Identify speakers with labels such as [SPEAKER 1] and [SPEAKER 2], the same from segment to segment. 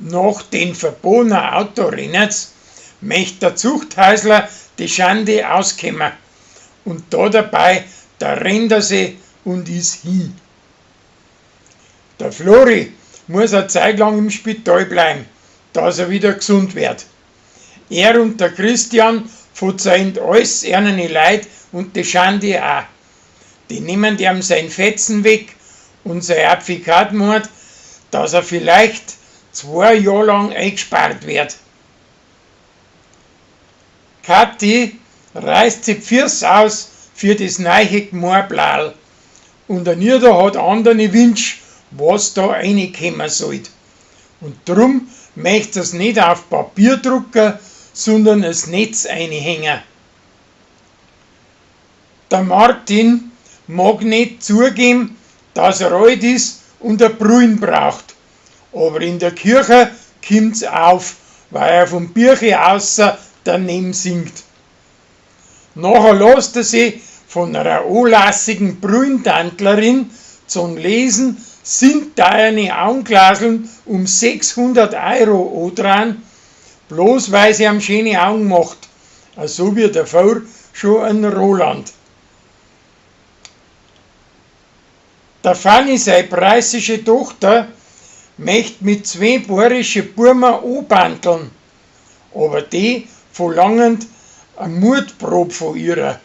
[SPEAKER 1] Nach den verbotener Autorenners möcht der Zuchthäusler die Schande auskämmer und da dabei, da rennt er sie und is hin. Der Flori muss a Zeit lang im Spital bleiben, dass er wieder gesund wird. Er und der Christian verzeihen alles ihnen Leid und die Schande auch. Die nehmen ihm sein Fetzen weg und sein Apfikatmord, dass er vielleicht 2 Jahre lang eingesperrt wird. Kathi reißt sich d'Füß aus für das neue Gmorblal und der Nieder hat andere Wünsch, was da reinkommen sollt. Und drum möcht er's nicht auf Papier drucken, sondern es Netz einhängen. Der Martin mag nicht zugeben, dass er alt ist und a Brüllen braucht. Aber in der Kirche kommt's auf, weil er vom Birche außer daneben singt. Nachher lässt er sich von einer anlassigen Brüllentantlerin zum Lesen sind deine Augenglaseln um 600 Euro andran, bloß weil sie am schöne Augen macht, so wie davor schon ein Roland. Der Fanny, sei preußische Tochter, möcht mit zwei bayerische Burmer anbanteln, aber die verlangen a Mutprob von ihrer.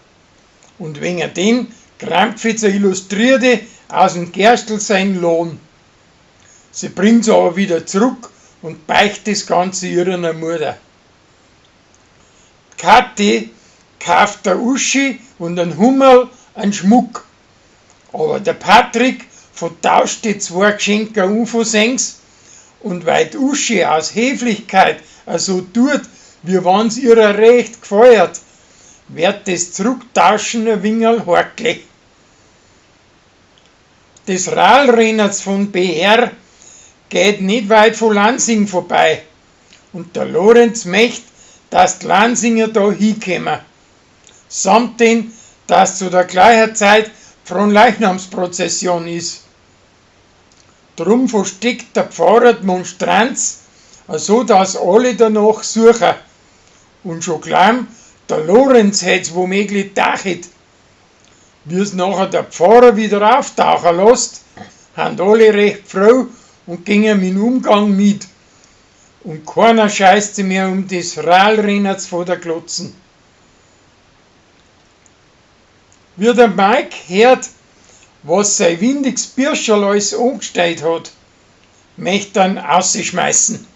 [SPEAKER 1] Und wegen den krampft sie Illustrierte aus dem Gerstl sein Lohn. Sie bringt's aber wieder zurück und beicht das Ganze ihrer Mutter. Kathi kauft der Uschi und ein Hummel einen Schmuck. Aber der Patrick vertauscht die zwei Geschenke unversehens und weil die Uschi aus Höflichkeit so tut, wie wann's ihrer recht gefeuert, wird das Zurücktauschen ein wingerl hakelig. Das Radlrennerz von BR geht nicht weit von Lansing vorbei und der Lorenz möcht, dass die Lansinger da hinkommen. Samt den, dass zu der gleichen Zeit Fronleichnamsprozession ist. Drum versteckt der Pfarrer die Monstranz, so dass alle danach suchen. Und schon glauben, der Lorenz hätt's womöglich dachet. Wie's nachher der Pfarrer wieder auftauchen lässt, han alle recht froh und gingen mit Umgang mit. Und keiner scheißt sich mehr um das Radlrennerz vor der Glotzen. Wie der Mike hört, was sein windiges Birscherl alles angestellt hat, möcht dann ausschmeißen.